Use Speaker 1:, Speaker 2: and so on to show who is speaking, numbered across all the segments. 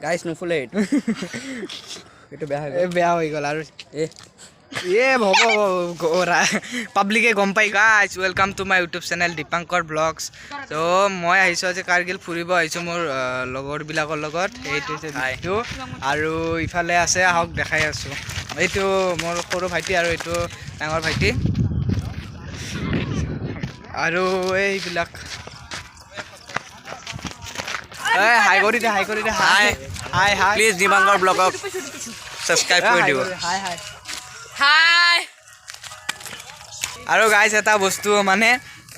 Speaker 1: গাইছ নুফুলে এইটো। এইটো বেয়া হৈ গ'ল।
Speaker 2: বেয়া হৈ গ'ল আৰু।
Speaker 1: এ
Speaker 2: এ হ'ব, পাব্লিকে গম পাই। Guys, welcome to my YouTube channel Dipankar blogs. ত' মই আহিছোঁ আজি কাৰ্গিল ফুৰিব আহিছোঁ মোৰ লগৰবিলাকৰ লগত। এইটো হৈছে বিট্টু আৰু ইফালে আছে, আহক দেখাই আছোঁ। এইটো মোৰ সৰু ভাইটি আৰু এইটো ডাঙৰ ভাইটি আৰু এইবিলাক। এই হাই কৰি দে, হাই কৰি দে, hi hi hi.
Speaker 1: Please Dipankar ব্লগক ছাবস্ক্ৰাইব কৰি দিব।
Speaker 2: হাই হাই
Speaker 3: হাই।
Speaker 2: আৰু গাইজ, এটা বস্তু মানে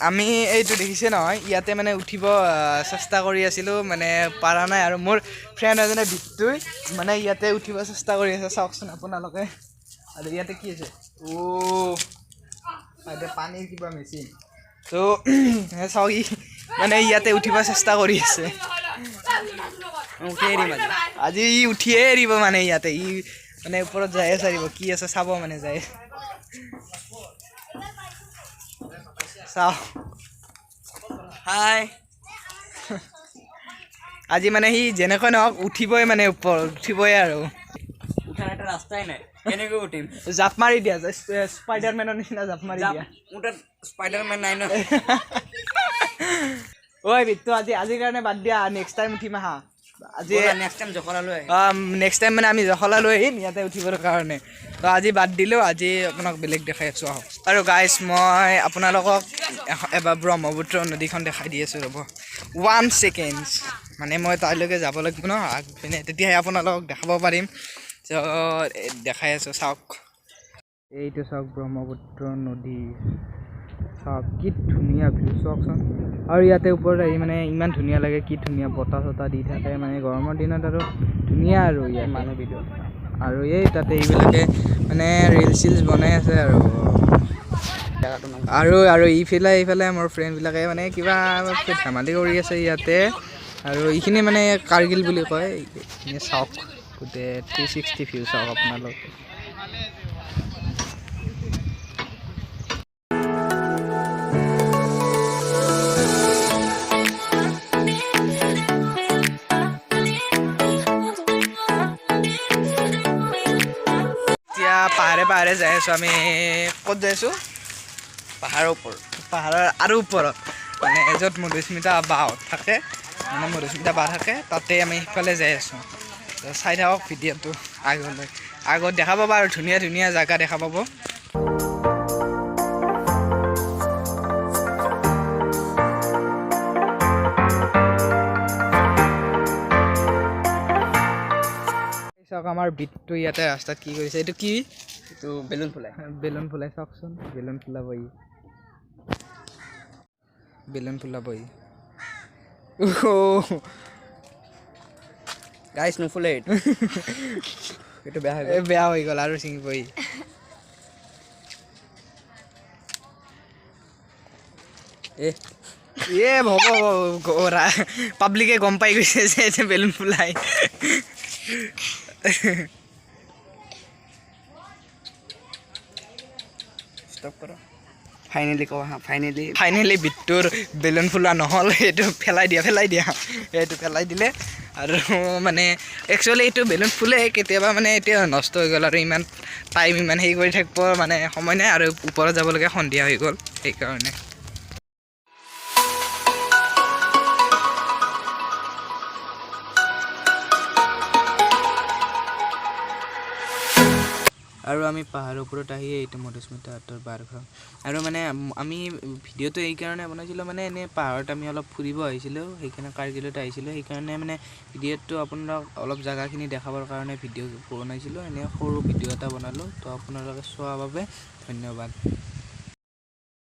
Speaker 2: আমি এইটো দেখিছে নহয়, ইয়াতে মানে উঠিব চেষ্টা কৰি আছিলোঁ, মানে পাৰা নাই। আৰু মোৰ ফ্ৰেণ্ড এজনে বিট্টুই মানে ইয়াতে উঠিব চেষ্টা কৰি আছে, চাওকচোন আপোনালোকে। আৰু ইয়াতে কি আছে? অ' ইয়াতে পানীৰ কিবা মেচিন। ত' চাওক, ই মানে ইয়াতে উঠিব চেষ্টা কৰি আছে।
Speaker 1: উঠিয়ে দিম আজি।
Speaker 2: আজি ই উঠিয়ে এৰিব, মানে ইয়াতে ই মানে ওপৰত যায়ে চাৰিব কি আছে চাব, মানে যায় চাওঁ।
Speaker 1: হাই।
Speaker 2: আজি মানে সি যেনেকৈ নহওক উঠিবই, মানে ওপৰত উঠিবই আৰু।
Speaker 1: উঠাৰ এটা ৰাস্তাই নাই, কেনেকৈ উঠিম?
Speaker 2: জাপ মাৰি দিয়া, স্পাইডাৰমেনৰ নিচিনা জাপ মাৰি দিয়া।
Speaker 1: মোৰ তাত স্পাইডাৰমেন নাই ন।
Speaker 2: ঐ বিট্টু, আজি আজিৰ কাৰণে বাদ দিয়া, নেক্সট টাইম উঠিম আহা। আজি
Speaker 1: নেক্সট টাইম জখলা লৈ আহিম।
Speaker 2: নেক্সট টাইম মানে আমি জখলা লৈ আহিম ইয়াতে উঠিবৰ কাৰণে। তো আজি বাদ দিলোঁ, আজি আপোনাক বেলেগ দেখাই আছোঁ, আহক। আৰু গাইজ, মই আপোনালোকক এবাৰ ব্ৰহ্মপুত্ৰ নদীখন দেখাই দি আছোঁ, ৰ'ব 1 ছেকেণ্ডছ। মানে মই তালৈকে যাব লাগিব ন আগপিনে, তেতিয়াহে আপোনালোকক দেখাব পাৰিম। ত' দেখাই আছোঁ, চাওক। এইটো চাওক ব্ৰহ্মপুত্ৰ নদী, চাওক কি ধুনীয়া ভিউ, চাওকচোন। আৰু ইয়াতে ওপৰত আহি মানে ইমান ধুনীয়া লাগে, কি ধুনীয়া বতাহ চতাহ দি থাকে, মানে গৰমৰ দিনত আৰু ধুনীয়া আৰু ইয়াত
Speaker 1: মানুহ ভিডিঅ'।
Speaker 2: আৰু এই তাতে এইবিলাকে মানে ৰিলচ চিলচ বনাই আছে আৰু। আৰু আৰু ইফালে মোৰ ফ্ৰেণ্ডবিলাকে মানে কিবা ধেমালি কৰি আছে ইয়াতে। আৰু এইখিনি মানে কাৰ্গিল বুলি কয়, এইখিনি চাওক গোটেই 360 ভিউ চাওক আপোনালোকে। এতিয়া পাহাৰে পাহাৰে যাই আছোঁ আমি। ক'ত যাই আছোঁ?
Speaker 1: পাহাৰৰ ওপৰত।
Speaker 2: পাহাৰৰ আৰু ওপৰত, মানে য'ত মধুস্মিতা বাহঁত থাকে, মানে মধুস্মিতা বা থাকে, তাতে আমি সিফালে যাই আছোঁ। চাই থাকক ভিডিঅ'টো আগলৈ, আগত দেখা পাব আৰু ধুনীয়া ধুনীয়া জেগা দেখা পাব। চাওক আমাৰ বিটটো ইয়াতে ৰাস্তাত কি কৰিছে, এইটো কি?
Speaker 1: এইটো বেলুন ফুলাই।
Speaker 2: বেলুন ফুলাই, চাওকচোন, বেলুন ফুলাব ই, বেলুন ফুলাব ই।
Speaker 1: গাইছ নুফুলে এইটো। এইটো বেয়া হৈ গ'ল।
Speaker 2: বেয়া হৈ গ'ল আৰু ছিঙিব ই।
Speaker 1: এ
Speaker 2: এ হ'ব, পাব্লিকে গম পাই গৈছে যে এইটো বেলুন ফুলাই।
Speaker 1: ষ্টপ কৰা। ফাইনেলি কওঁ হা, ফাইনেলি।
Speaker 2: ফাইনেলি বিট্টুৰ বেলুন ফুলা নহ'ল, সেইটো পেলাই দিয়া, পেলাই দিয়া, সেইটো পেলাই দিলে। আৰু মানে একচুৱেলি এইটো বেলুন ফুলে কেতিয়াবা, মানে এতিয়া নষ্ট হৈ গ'ল আৰু ইমান টাইম ইমান হেৰি কৰি থাকিব মানে সময় নাই, আৰু ওপৰত যাবলগীয়া সন্ধিয়া হৈ গ'ল সেইকাৰণে। আৰু আমি পাহাৰৰ ওপৰত আহি এইটো মধুস্মিতাহঁতৰ বাৰঘৰ। আৰু মানে আমি ভিডিঅ'টো এইকাৰণে বনাইছিলোঁ, মানে এনেই পাহাৰত আমি অলপ ফুৰিব আহিছিলোঁ, সেইকাৰণে কাৰ্গিলত আহিছিলোঁ, সেইকাৰণে মানে ভিডিঅ'টো আপোনালোক অলপ জেগাখিনি দেখাবৰ কাৰণে ভিডিঅ' বনাইছিলোঁ, এনেই সৰু ভিডিঅ' এটা বনালোঁ। তো আপোনালোকে চোৱাৰ বাবে ধন্যবাদ।